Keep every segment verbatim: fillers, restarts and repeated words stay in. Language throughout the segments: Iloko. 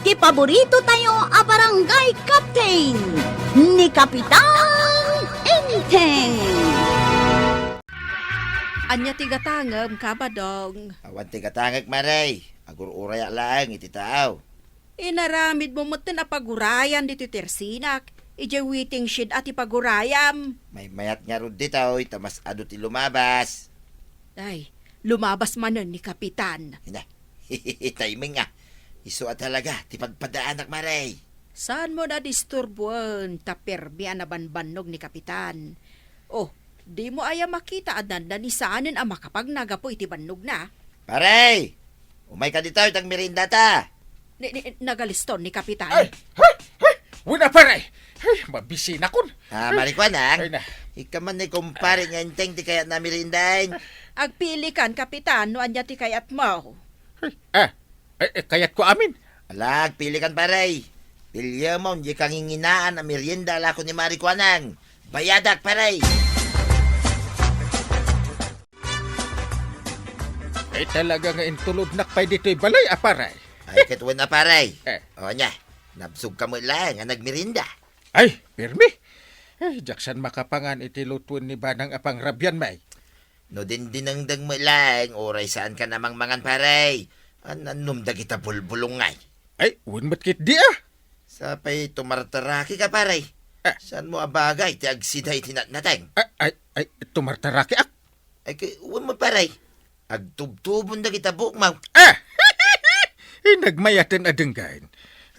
ti paborito tayo a barangay captain, ni Kapitan Enteng. Ania ti gatangem, Kabadong? Awan ti gatangek, Mare. Agur-urayak laeng iti taaw. Inaramidmo metten a pagurayan ditoy tersinak, idiay waiting shed a ti pagurayam. Maymayat ngarud ditoy, ta mas adu ti lumabas. Ay, lumabas manen ni Kapitan. Ina, timing nga. Isu a talaga ti pagpadaanak, Mare. Saanmo a disturbuen, ta permi a nabanbannog ni Kapitan. Oh, dimo aya makita a dandani saanen a makapagna gapu iti bannogna? Pare! Umayka ditoy, ta agmeriendata. Ni, ni, nagaliston ni Kapitan. Ay, ay, ay, wen a, pare. Ay, mabisinakon. Ah, Mare Kuanang. Ay, na. Ika man ni kumpare nga Enteng ti kayatna a meriendaen. Agpilikan, Kapitan, no ania ti kayatmo. Ay, ah, eh, eh, kayatko amin. Ala, agpilikan, pare. Piliemon diay kanginginaan a merienda a lako ni Mare Kuanang. Bayadak, pare. Ay, talaga nga intulodnak pay ditoy balay a, pare. Ay, ket wen a, pare. Eh. O, nia, nabsogka met laeng a nagmerienda. Ay, permi. Ay, diak saan makapangan iti lutuen ni Banang a pangrabian, may. No dindinengdeng met laeng, uray saankan a mangmangan, pare. An-annom dagita bulbulong, ngay? Ay, wen met ketdi, ah. Sapay tumartarakika, pare. Ah. Saanmo a bagay ti agsida iti natnateng? Ah, ay, ay, tumartarakiak. Ay, kay, wen met, pare. Agtubtubon dagita buokmo. Ah! Nagmayaten a denggen.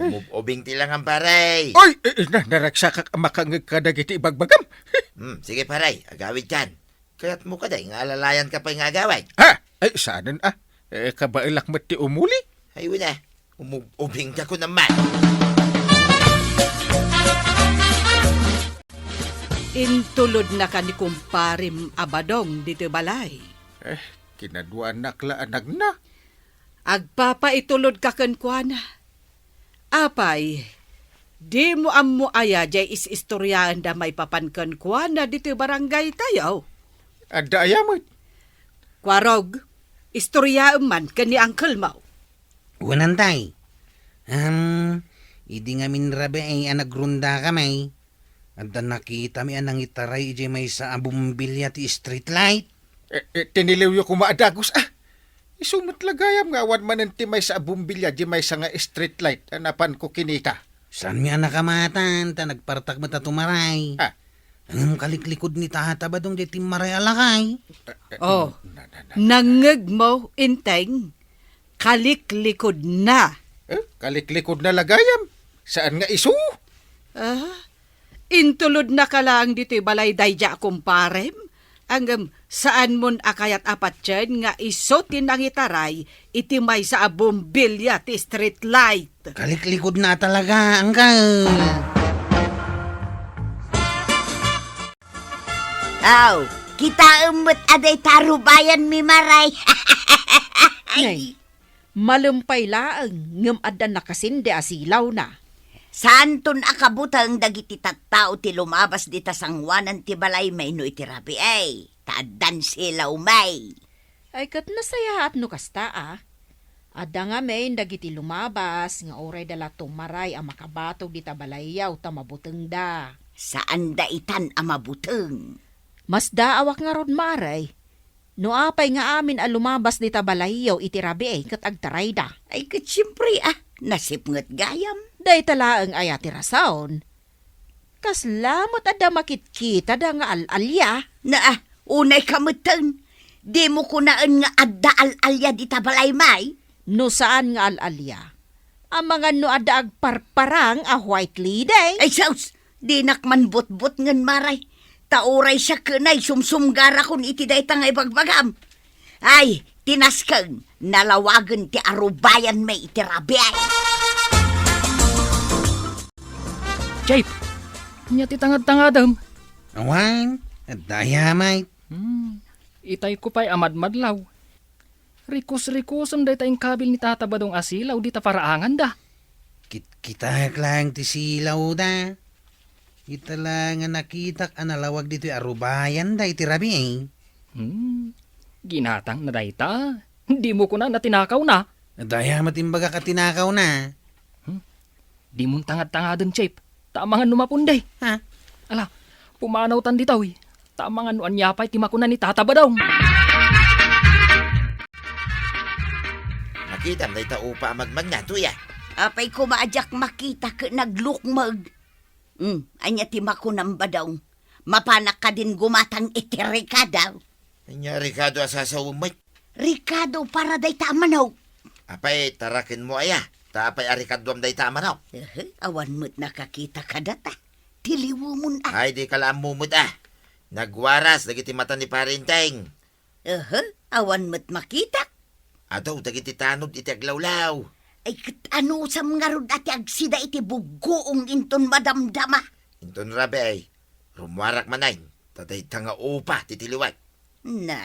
Umub-ubing ti langan, pare. Oy, eh, eh, na, naragsakak a makangeg kadagiti ibagbagam. Hmm, sige, pare, agawidkan. Kayatmo kadi nga alalayanka pay nga agawid? Ha? Ay, saanen, ah. Eh, kabaelak met ti umuli. Ay, wen a. Umub-ubingka kunam man. Intulodnaka ni kumparem a Badong ditoy balay. Eh, kinaduanak la a nagna. Agpapaitulodka kenkuana. Apay, dimo ammo aya diay is-istoriaenda maipapan kenkuana ditoy barangaytayo? Adda aya met? Kuarog, istoriaem man ken ni uncle mo. Wen, tay. Am, idi ngamin rabii a nagrondakami, adda nakitami a nangitaray idiay maysa a bombilya ti street light. Eh, eh, tiniliwyo koma a dagus, ah. Isu met la gayam nga awan manen ti maysa a bombilya diay maysa nga street light a napanko kinita. Saanmi a nakamatan, ta nagpartak met a tumaray. Ah. Ngem kaliklikod ni Tata Badong diay timmaray a lakay. Eh, eh, Oh, na, na, na, na. Nangngegmo, Enteng? Kaliklikodna. Eh, kaliklikodna la gayam. Saan nga isu? Ah, intulodnaka laeng ditoy balay daydiay a kumparem? Ngem saanmon a kayat a patien nga isu ti nangitaray iti maysa a bombilya ti street light? Kaliklikodna talaga, uncle. Aw, kitaem met a dayta a rubayanmi, Mare. Nay, malem pay laeng ngem adda nakasende a silawna. Saanton a kabuteng dagiti tattao ti lumabas dita sangoanan ti balaymi no iti rabii, ta addan silawmi. Ay, ket nasayaat no kasta, a. Adda ngamin dagiti lumabas nga urayda la tumaray a makabatog dita balayyo ta mabutengda. Saanda itan a mabuteng. Masdaawak ngarud, Mare. No apay nga amin a lumabas dita balayyo iti rabii ket agtarayda? Ay, ket siempre, a, nasipnget gayam. Dayta laeng aya ti rason. Kasla met adda makitkitada nga al-alia? Naa, unayka metten. Dimo kunaen nga adda al-alia dita balaymi? No saan nga al-alia, amangan no adda agparparang a white lady? Ay, sus! Dinak man butbutngen, Mare. Ta uray siak ken ay sumsumgarakon iti dayta nga ibagbagam. Ay, ti nasken, nalawagen ti arubayanmi iti rabii. Jake, ania ti tangad-tangadem? Awan, adda aya met. Hmm, itayko pay a madmadlaw. Rikus-rikusem dayta inkabil ni Tata Badong a silaw dita paraanganda. Kit-, kitaek laeng ti silawda. Ita la nga nakitak a nalawag ditoy arubayanda iti rabii. Hmm, ginatangna dayta. Dimo kunana tinakawna? Adda aya met imbagak a tinakawna? Hmm, Dimon tangad-tangaden, Chief. Ta amangan no mapundi. Ha? Ala, pumanawtan ditoy. Ta amangan no ania pay ti makuna ni Tata Badong. Makitam dayta upa a magmagna, Tuya. Apay koma a diak makita ket naglukmeg. Hmm, ania ti makunam, Badong? Mapanak kadin gumatang iti rekado? Ania rekado a sasawem met? Rekado para dayta a manok. Apay, tarakenmo aya? Ta apay a rekaduam dayta a manok? Ehe, awan met nakakita kadata. Tiliwemon a. Ay, dika la ammo met a. Nagwaras dagiti mata ni Pare Enteng. Ehe, awan met makitak. Adu dagiti tanod iti aglawlaw. Ay, ket anusam ngarud a ti agsida iti buggoong inton madamdama? Inton rabii, rummuarak manen, ta dayta nga upa ti tiliwek. Na,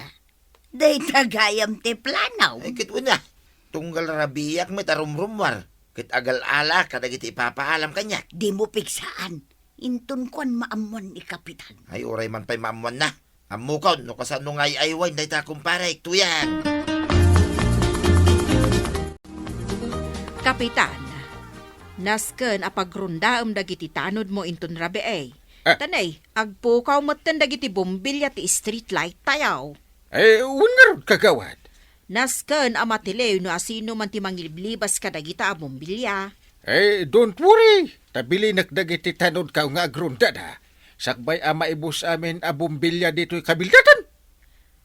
dayta gayam ti plano. Ay, ket wen a, tunggal rabiiak met a rumrummuar, ket agal-ala kadagiti ipapaalam kaniak. Dimo pigsaan. Inton kuan maammuan ni Kapitan. Ay, uray man pay maammuanna. Ammokon no kasano nga ay-aywaen dayta, kumpare, Tuyang. Kapitan, nasken a pagrondaem dagiti tanodmo inton rabii. Ah. Ta nay, agpukaw metten dagiti bombilya ti street light tayo. Eh, wen ngarud, kagawad. Nasken a matiliw no asino man ti mangiliblibas kadagita a bombilya. Eh, don't worry. Ta bilinek dagiti tanodkaw nga agrondada. Sakbay a maibus amin a bombilya ditoy kabildatan.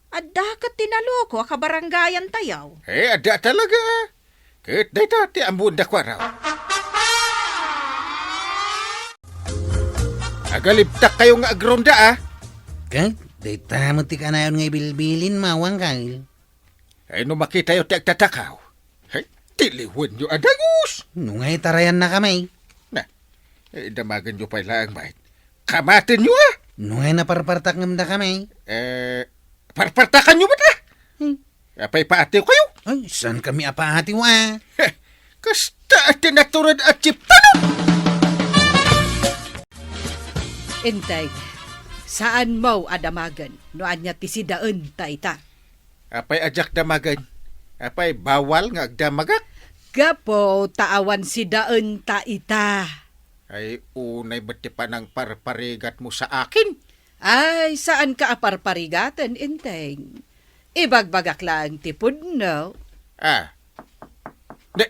Adda ket ti naloko a kabarangayan tayo. Eh, adda talaga. Ket dayta ti ammoen da kuaraw. Agalibtak kayo nga agronda, ah. Ket dayta met ti kanayon nga ibilbilin, Mawang Kyle. Ay, no makitayo ti agtatakaw, ay, tiliwenyo a dagus. No nga itarayannakami. Na, eh, damagenyo pay laeng met. Kamatenyo, ah. No nga naparpartak ngem dakami. Eh, parpartakanyo met, ah. Hmm. Apay, paatiw kayo? Ay, saan kami apaatiw, ah? Heh, kasta ti natured a chiptanon! Enteng, saan mo a damagen no ania ti sidaen ta ita? Apay a diak damagen? Apay, bawal nga agdamagak? Gapu ta awan sidaen ta ita. Ay, unay met ti panangparparigatmo sa akin. Ay, saanka a parparigaten, Enteng. Ibagbagak laeng ti pudno. Ah. Di.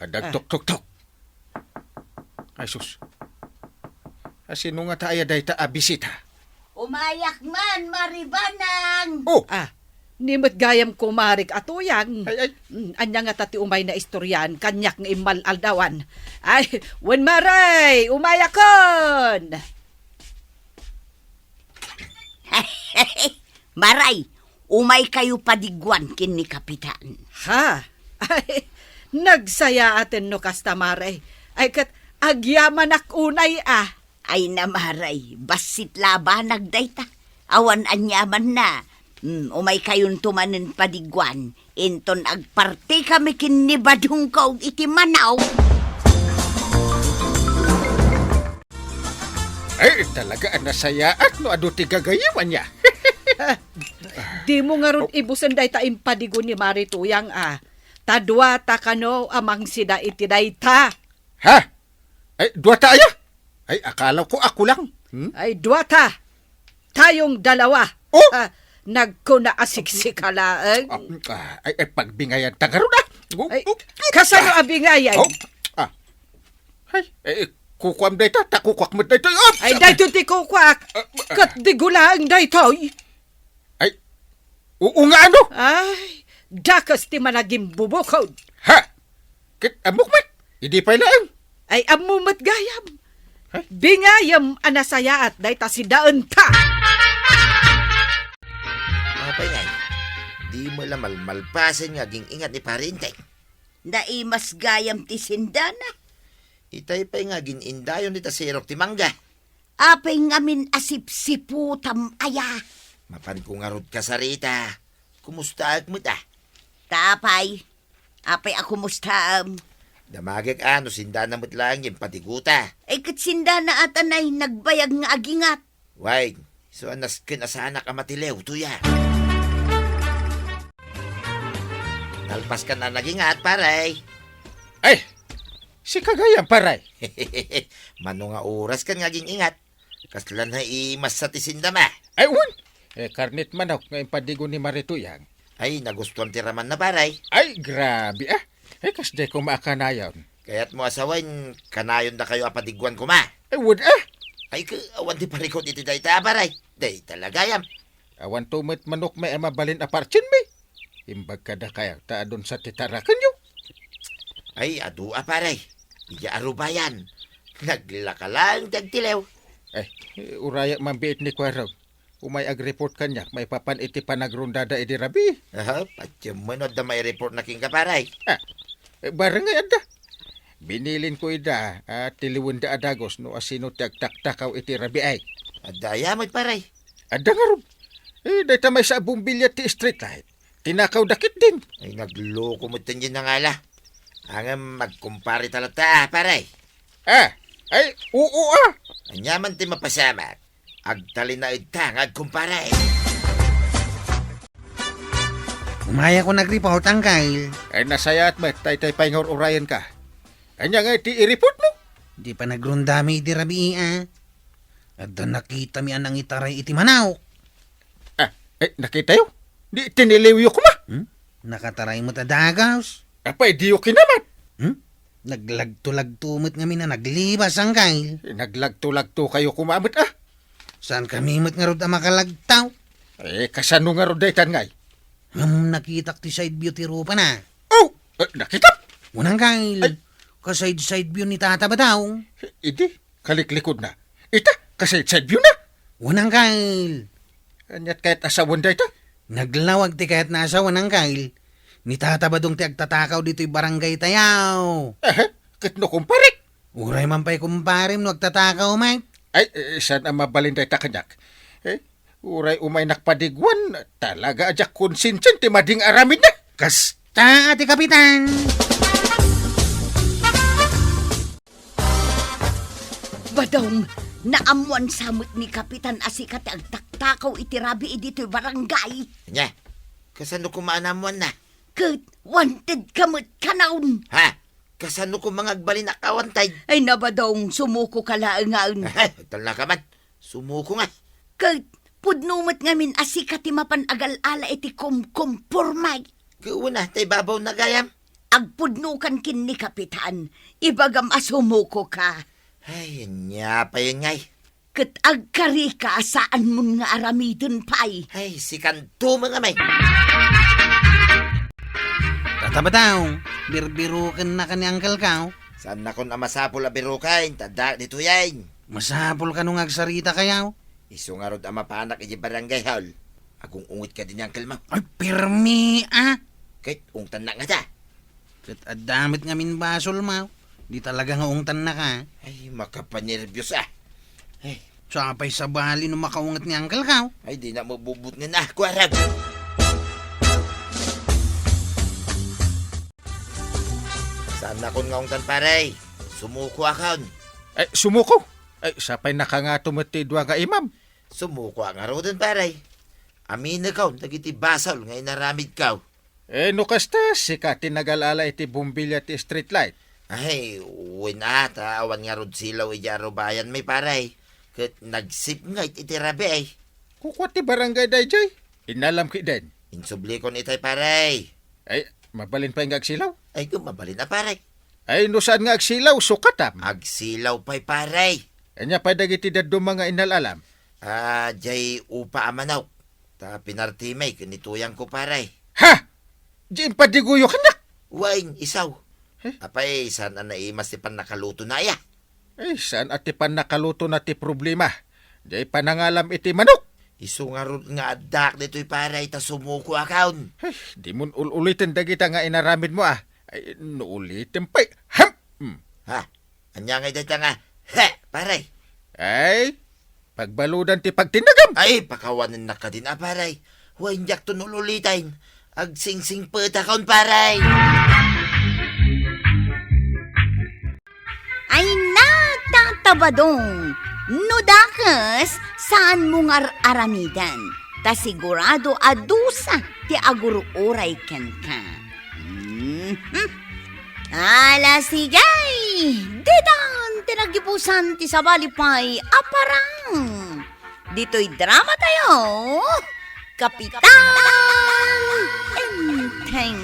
Adda agtuktuktok. Ay, sus. Asino ngata aya dayta a bisita? Umayak man, Maribanang! Oh! Ah, ni met gayam kumarik a Tuyang. Ay, ay. Mm, ania ngata ti umayna istorian, kaniak nga immal-aldawan. Ay, wen, Maray, umayakon! Maray, umaykayo padiguan ken ni Kapitan. Ha? Ay, nagsayaaten no kasta, Maray. Ay, ket agyamanak unay, ah. Ay na, Maray, bassit labanag dayta. Awan aniamanna. Hmm, umaykayonto manen padiguan. Inton agpartikami ken ni Badongko iti manaw. Ay, talaga a nasayaat no adu ti gagayyem ania. Dimo ngarud ibusen dayta impadigo ni Mari Tuyang a. Ta duata kano a mangsida iti dayta. Ha? Ay, duata aya? Ay, akalako ako lang. Hmm? Ay, duata. Tayong dalawa. Oh? Ah, nagkuna a siksika laeng. Ah, ah, ay, ay, pagbingayan ta ngarud, ah. Oh, ay, oh, kasano ah, a bingayan? Oh, ah. Ay, eh, kukuam dayta, ta kukuak met daytoy. Oh, ay, daytoy ti kukuak. Ah, ah. Ket digo laeng daytoy. Ay, oo nga, ano? Ay, dakes ti managimbubukod. Ha? Ket ammok met? Idi pay laeng. Ay, ammo met gayam. Ay? Bingayam a nasayaat dayta sidaenta. Apay ngay, di mo la malmalpasen nga aging-ingat ni Pare Enteng. Naimas gayam ti sindana. Itay pay nga agin-indayon dita sirok ti mangga. Apay ngamin a sipsiputam aya? Mapanko ngarud kasarita. Kumustaak met, ah? Ta apay? Apay a kumustaam? Damagek a no sindana met laeng nga impadiguta. Ay, ket sindana a tanay nagbayag nga agingat. Way, isu a nasken a saanak a matiliw, tuya. Nalpaskan a nagingat, pare. Ay, Sika gayam, paray. Mano nga oras kan nga aging-ingat? Kasla naimassa ti sindam a. Ay, wen. Eh, karnet manok nga impadigo ni Mari Tuyang. Ay, nagustuan ti ramanna, paray. Ay, grabe, ah. Eh, kasdiay koma a kanayon. Kayatmo a sawen, kanayondakayo a padiguan koma. Ay, wen, ah. Ay, ka, awan ti parikut iti dayta, paray. Dayta la gayam. Awanto met manokmi a mabalin a partienmi. Imbag kadakayo ta adun sa ti tarakenyo. Ay, adu a, paray. Idiay arubayan. Naglaka laeng ti agtiliw. Eh, urayak man biit ni Kuarog. Umay agreport kaniak maipapan iti panagrondada idi rabii. Aha, patiem met no adda maireport na kenka, paray. Ah, eh, barangay adda. Binilinko ida a tiliwenda a dagus no asino ti agtaktakaw iti rabii ay. Adda aya met, paray? Adda ngarud. Eh, dayta maysa a bombilya ti street light. Tinakawda ketdin. Ay, nagloko met ti nangala. Ngem agkumpare ta latta, paray. Ah, ay, oo, ah. Ania man ti mapasamak? Agtalinaedta nga agkumpare. Umayakon agreport, Angkel. Ay, nasayaat met, tay, tay pay nga ur-urayenka. Ania nga iti ireport mo? Di panagrondami idi rabii, ah. Adda nakitami a nangitaray iti manok. Ah, eh, nakitayo? Di tiniliwyo koma? Hmm? Nakataray met a dagus. Apay, diyo kinamat? Hmm? Naglagto-lagto met ngamin a naglibas, Angkel. Eh, naglagto-lagtokayo koma met, ah. Saankami met ngarud a makalagto? Eh, kasano ngarud daytan ngay? Ngem nakitak ti side view ti rupana. Oh! Eh, nakitak? Wen, Angkel. Ay. Ka-side-side view ni Tata Badong. Idi? Kaliklikudna. Ita, ka-side-side view na. Wen, Angkel. Aniat kayat a sawen dayta? Naglawag ti kayatna a sawen, Angkel. Ni Tata Badong ti agtatakaw ditoy barangay tayo. Aha, ket no kumparik? Uray man pay kumparem no agtatakaw met. Ay, eh, saan a mabalin dayta kaniak? Eh, uray umay nakpadiguan, talaga a diak konsensian ti madi nga aramidna. Kasta ti kapitan. Badong, naammuan sa met ni Kapitan a sika ti agtaktakaw iti rabii ditoy barangay. Ania? Kasano koma a naammuanna? Ket wanted ka met kanayon. Ha? Kasano koma nga agbalin a kawanted? Ay, na, Badong, sumuko ka laengen. Agtalna ka man. Sumuko nga. Ket pudno met ngamin a sika ti mapan agal-ala iti kumkumpormay. Ket wen a, ta ibabaw na gayam. Agpudnokan ken ni Kapitan, ibagam a sumuko ka. Ay, ania pay ngay? Ket agkari ka a saanmon nga aramiden pay. Ay, sikanto met ngay. Tata Badong, birbirokennaka ni Uncle Kao. Saannakon a masapul a biroken, ta addaak ditoyen. Masapul kano nga agsaritakayo? Isu ngarud a mapanak idiay barangay hall. Agung-unget kadi ni Uncle mo. Ay, pirmi, ah! Ket ungtannak ngata. Ket adda met ngamin basolmo. Di talaga nga ungtannaka. Ay, makapanerbios, ah. Ay. Sa pay sabali no makaunget ni Uncle Kao. Ay, dina mabubutngen, ah, kuarag. Saannakon nga ungtan, pare. Sumukoakon. Ay, sumuko? Ay, sapay nakangato met ti dua nga imam. Sumukoak ngaruden, pare. Aminekon dagiti basol nga inaramidko. Eh, no kasta, sika ti nagal-ala iti bombilya ti street light. Ay, wen a, ta awan ngarud silaw idiay arubayanmi, pare. Ket nagsipnget iti rabii. Kukua ti barangay daydiay. Innalam ketdin. Insublikon itay, pare. Ay, mabalin pay nga agsilaw? Ay, ket mabalin a, pare. Ay, no saan nga agsilaw, sukatam. Agsilaw pay, pare. Ania pay dagiti dadduma nga innal-alam? Ah, diay upa a manok. Ta pinartimi ken ni tuyangko, pare. Ha? Diay impadigoyo kaniak? Wen, isu. Eh? Apay, saan a naimas ti pannakalutona aya? Ay, saan a ti pannakalutona ti problema? Diay panangalam iti manok. Isu ngarud nga addaak ditoy, pare, ta sumukoakon. Ay, dimon ul-uliten dagita nga inaramidmo, ah. Ay, no ulitem pay. Ham! Hmm. Ha? Ania ngay dayta nga, he, pare? Ay, pagbaludan ti pagtindagam. Ay, pakawanennak kadin a, pare. Wen, diakton ul-uliten. Agsingsingpetakon, pare. Ay, na, Tata Badong, no dakes, saanmo nga ar-aramiden, ta sigurado a dusa ti agur-uray kenka. Mhm. Ala, sige! Ditan ti naggibusan ti sabali pay a parang. Ditoy drama tayo, Kapitan Enteng.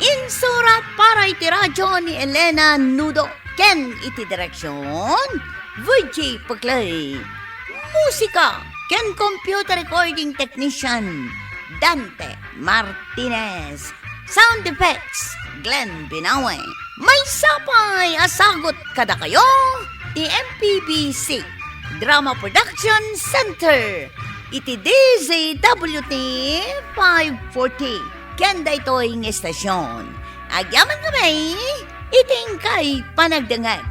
Insurat para iti radyo ni Elena Nudo ken iti direksyon, Virgie Paglae. Musika ken computer recording technician, Dante Martinez. Sound effects, Glenn Binawe. Maysa pay a sagut kadakayo ti M P B C Drama Production Center iti D Z W T five forty. Ken daytoy nga estasyon, agyamankami iti inkay panagdengngeg.